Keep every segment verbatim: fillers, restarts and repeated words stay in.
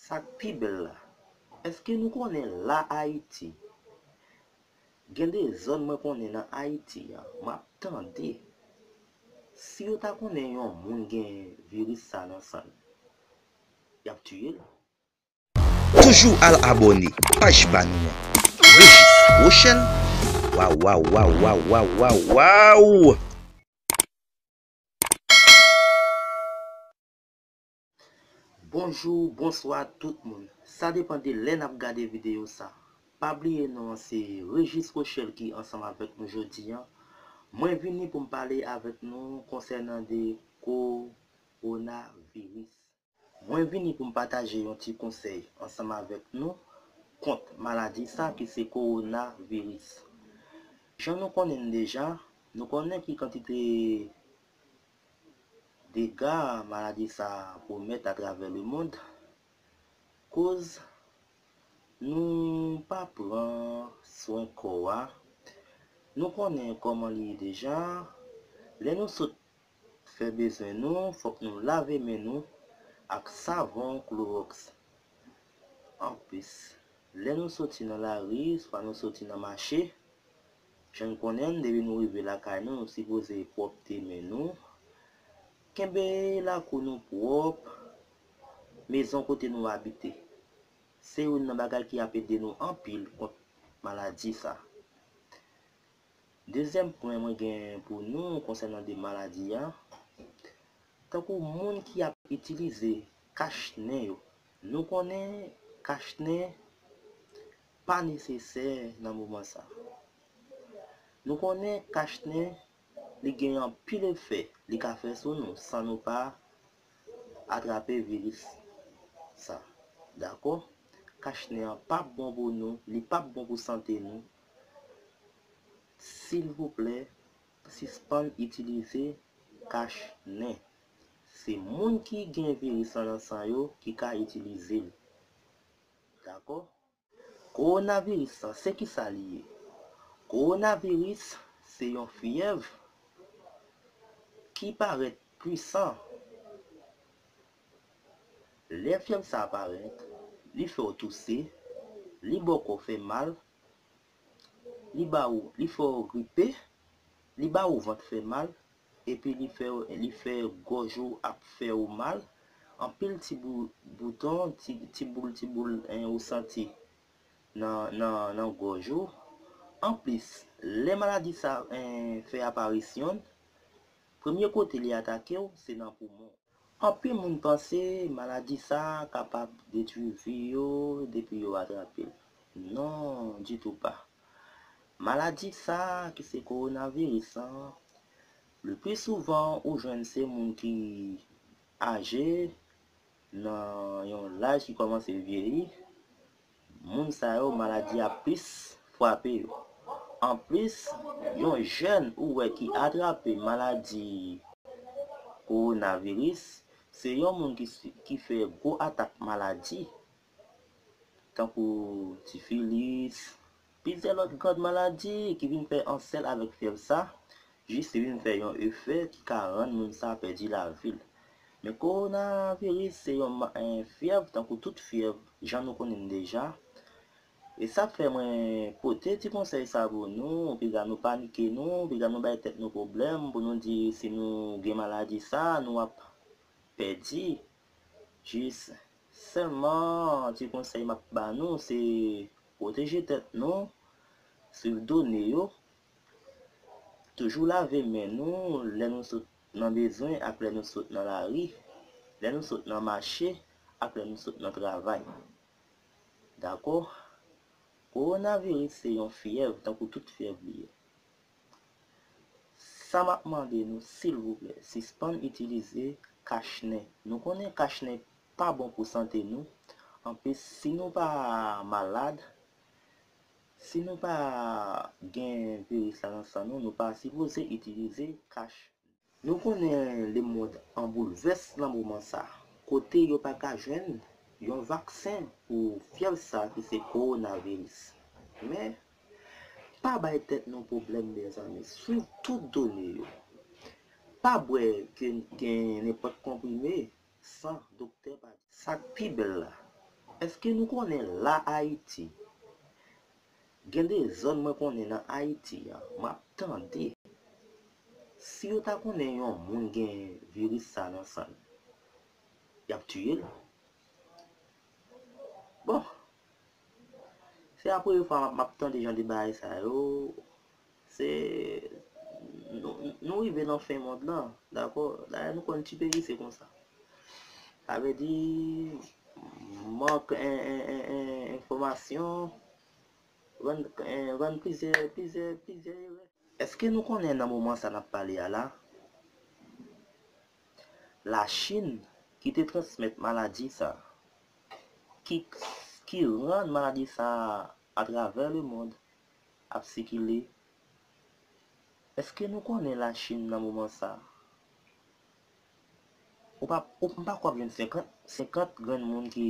Sa k pi bèl la, èske nou konnen la Ayiti, gen de zòn mwen konnen nan Ayiti a, m ap tande, si yo ta konnen yon moun gen viris sa nan san l, y ap tiye l. Toujou al abòne paj pa nou an. Régis Rochelle. Waw, waw, waw, waw, waw, waw, waw. Bonjou, bonswa tout moun. Sa depann de lè n ap gade videyo sa. Pa bliye non an se Régis Rochelle ki ansanm avèk nou jodi an. Mwen vini pou m pale avèk nou konsènan de kowonaviris. Mwen vini pou m pataje yon ti konsèy ansanm avèk nou kont maladi sa ki se kowonaviris. Jan nou konnen l deja, nou konnen ki kantite dega maladi sa pwomèt atravè lemonn, koz nou pa pran swen kò a. Nou konnen kòman li ye deja. Lè nou sot fè bezwen nou, fòk nou lave men nou ak savon klowòks. Anplis, lè nou soti nan lari, swa nou soti nan mache, jan n konnen l, depi nou rive lakay nou, nou sipoze pwòpte men nou, kenbe lakou nou pwòp, mezon kote nou abite. Se youn nan bagay ki ap ede nou anpil kont maladi sa. Dezyèm pwen mwen gen pou nou konsènan de maladi a, tankou moun ki ap itilize kach nen yo. Nou konnen kach nen pa nesesè nan moman sa. Nou konnen kach nen, li gen anpil efè li ka fè sou nou san nou pa atrape viris sa. Dakò? Kach nen an p ap bon pou nou, li p ap bon pou sante nou. Silvouplè, sispann itilize kach nen. Se moun ki gen viris lan nan san yo ki ka itilize l. Dakò? Kowonaviris lan, se kisa li ye? Kowonaviris se yon fyèv ki parèt pwisan. Lè fyèv sa a parèt, li fè w touse, li ba w kò fè mal, li ba ou, li fè w gripe, li ba ou vant fè mal, epi li fè, li fè gòj ou ap fè ou mal, anpil ti bou-, bouton, ti, ti boul, ti boul, en, ou santi nan, nan, nan gòj ou. Anplis, lè maladi sa, en, fè aparisyon l, premye kote li atake w, se nan poumon. Anpil moun panse maladi sa kapab detwi vi yo depi yo atrape l. Non, ditou pa. Maladi sa ki se kowonaviris lan, le pli souvan ou jwenn se moun ki aje, nan yon laj ki kòmanse vyeyi, moun sa yo maladi a plis frape yo. Anplis, yon jèn ou wè ki atrape maladi kowonaviris, se yon moun ki, ki fè gwo atak maladi, tankou tifilis, plizyè lòt gad maladi ki vin fè ansèl avèk fyèv sa, jis li vin fè yon efè ki ka rann moun sa pèdi lavi l. Men kowonaviris se yon ma-, en, fyèv, tankou tout fyèv, jan nou konnen l deja. E sa fè mwen pote ti konsèy sa pou nou, piga nou panike nou, piga nou bay tèt nou pwoblèm, pou nou di si nou gen maladi sa, nou ap pèdi. Jis sèlman ti konsèy m ap ba nou, se pwoteje tèt nou, swiv done yo, toujou lave men nou lè nou sot nan bezwen ak lè nou sot nan lari, lè nou sot nan mache ak lè nou sot nan travay. Dakò? Kowonaviris se yon fyèv, tankou tout fyèv li ye. Sa m ap mande nou, silvouplè, sispann itilize kach nen. Nou konnen kach nen pa bon pou sante nou. Anplis, si nou pa malad, si nou pa gen viris la nan san nou, nou pa sipoze itilize kach. Nou konnen lemonn an boulvès nan moman sa, kote yo pa ka jwenn yon vaksen pou fyèv sa ki se kowonaviris. Men, pa bay tèt nou pwoblèm, mezanmi. Swiv tout done yo. Pa bwè ke gen nenpòt konprime san doktè pa di. Sa k pi bèl la, Èske nou konnen la Ayiti, gen de zòn mwen konnen nan Ayiti a, m ap tande, si yo ta konnen yon moun gen viris sa nan san l, y ap tiye l. Bon, se la premye fwa m ap, m ap tande jan de bagay sa yo. Se, nou, nou rive nan fen mond lan, dakò? Dayè, nou konn ti peyi se konsa. Sa vle di, mank en, en, en, en, enfòmasyon, rann, en, rann plizyè, plizyè, plizyè erè. Èske nou konnen nan moman sa n ap pale a la, Lachin ki te transmèt maladi sa, ki, ki rann maladi sa atravè lemond ap sikile. Èske nou konnen Lachin nan moman sa? Ou pa, ou, m pa kwè w ap jwenn senkant, senkant grenn moun ki,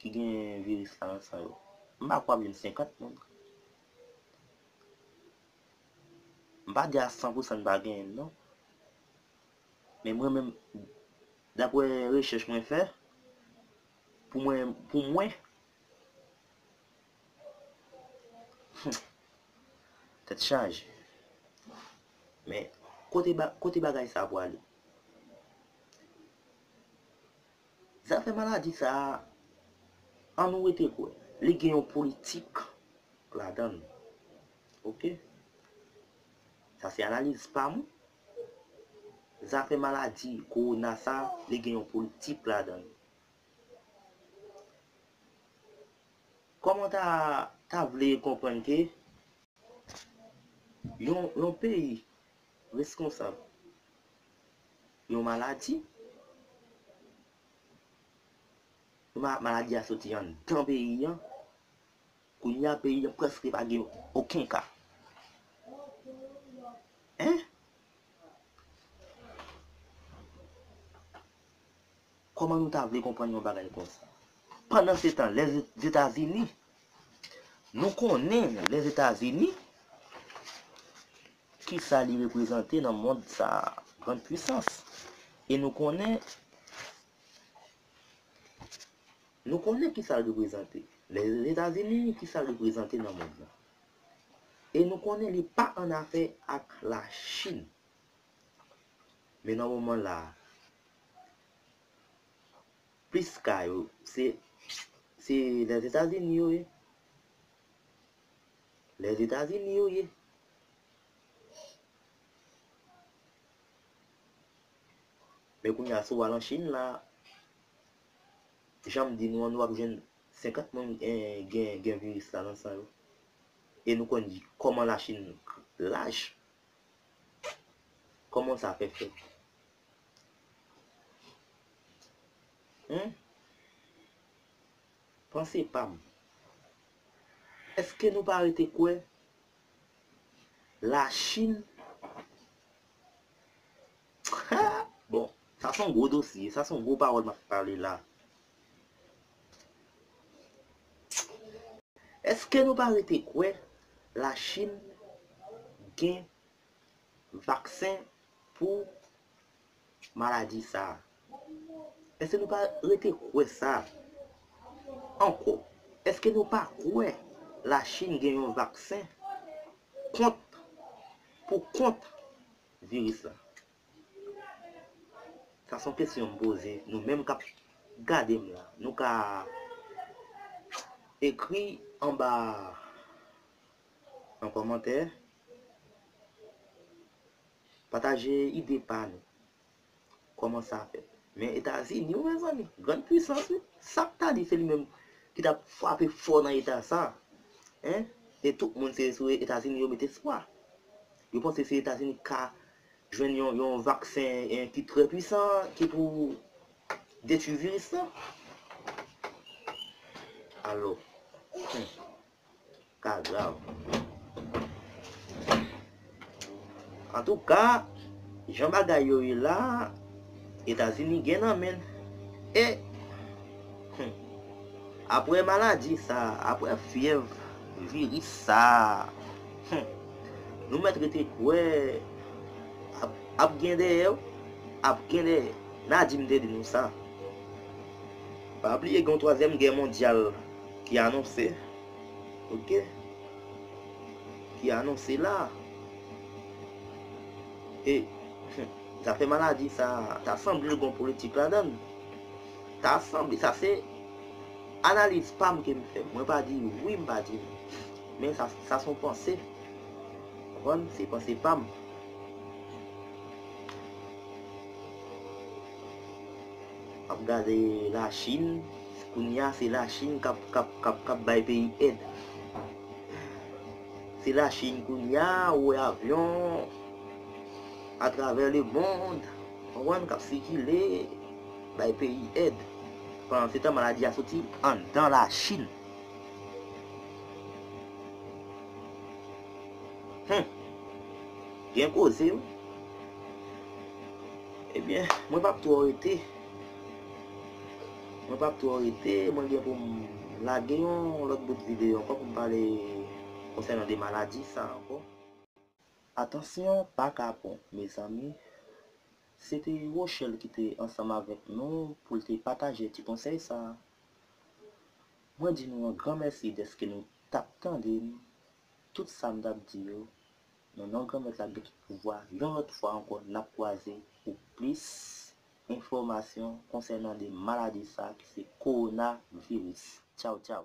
ki gen viris la nan san yo. M pa kwè w ap jwenn senkant moun. M pa di a san pou san n pa genyen l, non. Men mwen menm, daprè rechèch mwen fè, pou mwen, pou mwen, hmm, tèt chaje. Men, kote ba-, kote bagay sa pwale? Zafè maladi sa a, ann nou rete kwè, li gen yon politik ladan l. Oke? Sa se analiz pa m. Zafè maladi kowona sa, li gen yon politik ladan l. Kòman ta, ta vle konprann ke yon, yon peyi reskonsab yon maladi, ma-, maladi a soti anndan peyi an, kounye a peyi an prèske pa gen okenn ka. Hein? Kòman nou ta vle konprann yon bagay konsa? Pandansetan, Lèzetazini, nou konnen Lèzetazini, kisa li reprezante nan mond sa a, grann pwisans. E nou konnen, nou konnen kisa l reprezante. Lèzetazini, kisa l reprezante nan mond lan. E nou konnen li pa annafè ak Lachin. Men nan moman la a, plis ka yo, se, se Lèzetazini yo ye. Lèzetazini yo ye. Men kounye a, si w al an Chin la, jan m di nou an, nou ap jwenn senkant moun, eh, gen, gen viris la nan san yo. E nou konn kòman Lachin laj. Kòman sa fè fèt? Hein? Panse pa m. Èske nou pa rete kwè Lachin? Bon, sa se yon gwo dosye, sa se yon gwo pawòl m ap pale la. Èske nou pa rete kwè Lachin gen vaksen pou maladi sa a? Èske nou pa rete kwè sa ankò? Èske nou pa kwè Lachin gen yon vaksen kont, pou kont viris la? Sa se yon kesyon m poze. Nou menm k ap gade m la, nou ka ekri anba nan kòmantè. Pataje ide pa nou. Kòman sa fèt? Men Etazini, wi, mezanmi, grann pwisans, wi. Sa k ta di se li menm ki t ap frape fò nan eta sa. Hein? E tout moun se sou Etazini yo met espwa. Yo panse se Etazini k ka jwenn yon, yon vaksen, eh, ki trè pwisan, ki pou detwi viris lan. Alò, hmm, ka grav. Antouka, jan bagay yo ye la, Etazini gen nan men l. E, hmm, apre maladi sa, apre fyèv viris sa, hmm, nou mèt rete kwè ap, ap gen dèyè, ap gen dèyè. Nadim te di nou sa. Pa bliye gen yon twazyèm gè mondyal ki anonse, oke, ki anonse la. E zafè maladi sa, ta sanble l gen yon politik ladan l. Ta sanble, sa se analiz pa m ke m fè. Mwen pa di wi, m pa di non. Men sa, sa se yon panse. Konprann? Se panse pa m. Ap gade Lachin, kounye a se Lachin k ap, k ap, k ap, k ap bay peyi èd. Se Lachin kounye a, ou wè avyon atravè lemonn, konprann, k ap sikile, bay peyi èd. Pandan se tan maladi a soti anndan Lachin. Hmm. Gen koze, wi. Ebyen, mwen p ap twò rete. Mwen p ap twò rete. Mwen gen pou m lage yon lòt bout videyo ankò pou m pale konsènan de maladi sa ankò. Atansyon, pa kapon, mezanmi. Se te Rochelle ki te ansanm avèk nou pou l te pataje ti konsèy sa. Mwen di nou yon gran mèsi dèske nou t ap tande m. Tout sa m t ap di yo, nan non Granmèt la ki gen tout pouvwa, yon lòt fwa ankò, n ap kwaze pou plis enfòmasyon konsènan de maladi sa ki se kowonaviris. Tchaw, tchaw.